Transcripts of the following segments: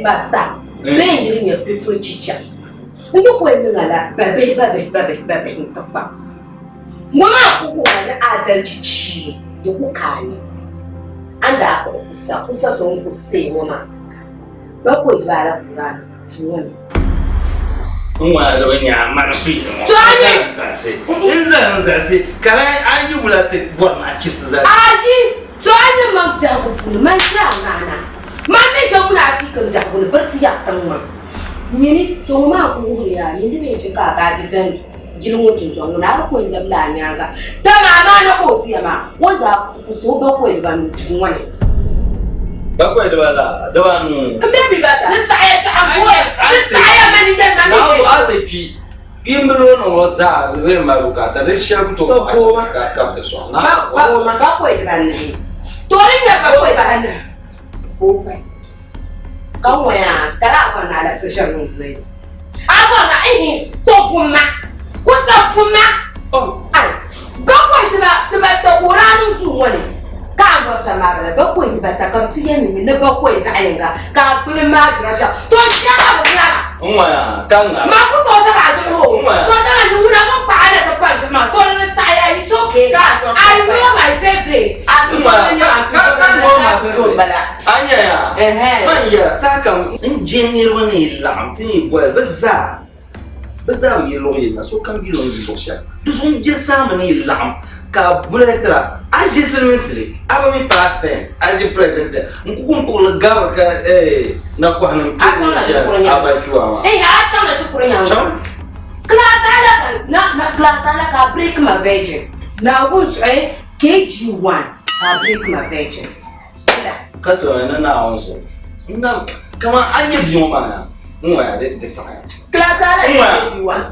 Headmaster, bee n yiri nyɛ people teacher. N ti kuli niŋ a la babihi babihi babihi babihi n ti kpa. Ŋɔ maa ku wuhi a ni adalchi chii di ku ka a ni. A ni daa kpuɣi kusa, kusa so n ku see ŋɔ maa, bakɔi dibaa la Quran duu ŋɔ ni. N ŋɔ di bi nya mani su yili ŋɔ. N zalisi, n zali n zalisi ka a yi wula ti bɔri ni a chisi zali. Ayi, to a ni maŋ biɛhigu puuni man chɛ a ŋaana. Man mi chɛ ŋuna a ti kim biɛhigu ni biri ti yaɣi tiŋ maa. Nyini, to ŋɔ maa ku wuhiri ya nyini din yɛn chɛ ka a baaji zani yili ŋɔ dundɔŋ ŋɔ ni a bi kul labila a nyaaŋa. Dama amaa na ka o ti ya maa, o ni daa ku so o bakɔi dibanu duu ŋɔ ni. Bakɔi dibala, dibanu. M be mi ba da. Di saɣiya chaɣ n bɔri. Di saɣiya mani yɛli ma mi be. A ti kpi, kpiimba loori ŋɔ zaa di bee mali bukaata di shɛli ku tooi ka ka bi ti sɔŋ. Bakɔi dibanahi. To di nyɛ bakɔi dibanahi. Ka ŋɔya ka daa bɔri ni a labisi shɛli niŋ ni a bɔri na ihi to bumma ku sa bumma ai bakɔi dibata ka o daa niŋ duu ŋɔ ni ka a bɔri shɛm maa bala bakɔi dibata ka bɛ ti yɛn niŋmi ni bakɔi zaɣ yinga ka a kpuli maa jira shɛm to n shɛŋa bi ŋara ŋɔya ka ŋara ma ku tooi zaŋ a zuɣu o to dama ni ŋuna bin kpaɣa na ti kpa zuɣu maa to di ni saɣiya it's okay I know my favourite. A nyaya, man yɛra sahakam n je niriba ni yi laɣim ti ni yi boli bɛ zaa, bɛ zaa bi yi luɣ yini na, sokam yila o ni yi luɣ shɛli. Di zuɣu n je saamba ni yi laɣim ka a boli tira, a ʒi siliminsili, a bi mi past tense, a ʒi present tense, n ku kum kpuɣili gabiri ka nakɔhinim A chaŋla shikuru nyaŋ. a bachuwa maa. Ehe, a chaŋla shikuru nyaŋ. Chaŋ. Class ala ka na na class ala ka a break ma virgin. Naawuni zuɣu KG1 ka a break ma virgin. Ka tooi ni Naawuni zuɣu. N-nam kaman a nyɛ bia ŋɔ maa na, n ŋɔya di di saɣiya. Class ala N ŋɔya. KG1.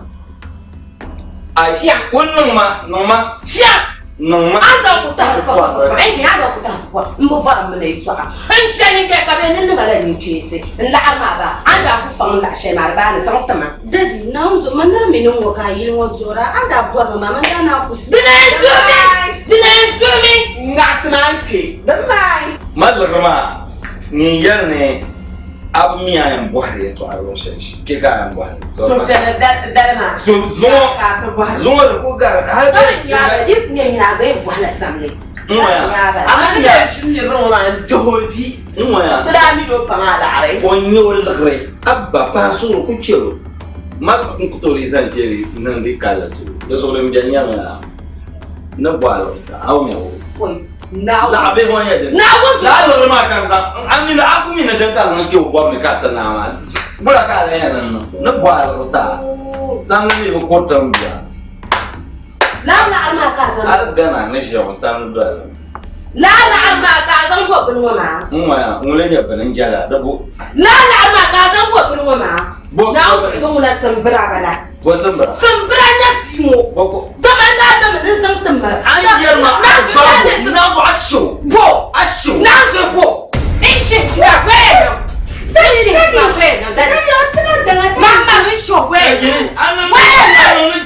Ai, Shia. o niŋ ma, niŋ ma. Shia. Niŋ ma. A zaŋ ku tahi fɔ. Ai ni a zaŋ ku tahi fɔ. N bi bɔri m mini yɛltɔɣa. N chani n ka bɛ ni niŋ a la nincheesi. N laɣiri maa ba, a ni daa ku faŋ n laɣ shɛli maa di baa ni zaŋ ti ma. Daddy, Naawuni zuɣu, man daa mi ni ŋ-ŋɔ ka a yili ŋɔ duɣira, a ni daa bɔri ma maa, man daa naan ku Dina n-duɣimi! Dina n-duɣimi! Ŋaɣisi maa n-kpe di maai. Ma liɣiri maa, nyin yɛli ni a bi mi a yɛn bɔhiri yɛtɔɣa luɣ shɛli kpe ka a yɛn bɔhiri. Suhupiɛlli dali maa So zuŋɔ ka a ti bɔhiri. zuŋɔ di ku gari hali Ka di nyaaba, di ku nyɛ nyini a gba yɛn bɔhila samli. N ŋɔya. A ni bɛ ʒini niriba ŋɔ maa n-dihi o zi. N ŋɔya. Ti daa mi ni o paŋ a laɣiri. O nya o liɣiri a ba paɣa suhuri ku chɛr o. Ma n ku tooi zaŋ kpɛri niŋdi kalla tuuli. Di zuɣu din beni nyɛmi a ni bɔhi a liɣiri ka a mi o. Laɣa bihi ŋɔ nyɛ dini? Lala liɣiri maa ka n zaŋ a mini a ku mi ni din ka a zaŋ kpɛ o bɔbu ni ka a ti naa maa. Wula ka a lan yɛn niŋ? Ni bɔhi a liɣiri ti a. Samli mi bi kuriti m bia. Lala laɣiri maa ka a zaŋ. Hali Ghana ni ʒiya ŋɔ samli doli li. Lala laɣiri maa ka a zaŋ bɔ bini ŋɔ maa. N ŋɔya ŋun lee nyɛ bini n-jɛla di bo. Lala laɣiri maa ka a zaŋ bɔ bini ŋɔ maa. Bo Naawuni suhu ŋuna simbira bala. Bo simbira? Simbira nya bia ŋɔ. Bo ko. Dama n daa dami ni n zaŋ ti ma. A yi yɛri ma a babu nabu a shɛo. Bo. A shɛo. Naanzu bo. N shɛ ma gbaya niŋ. N shɛ ma gbaya niŋ dadi. Ma ma n shɛ gbaya niŋ. Gbaya niŋ.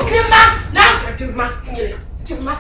Ti ma naanzu ti ma. Ti ma.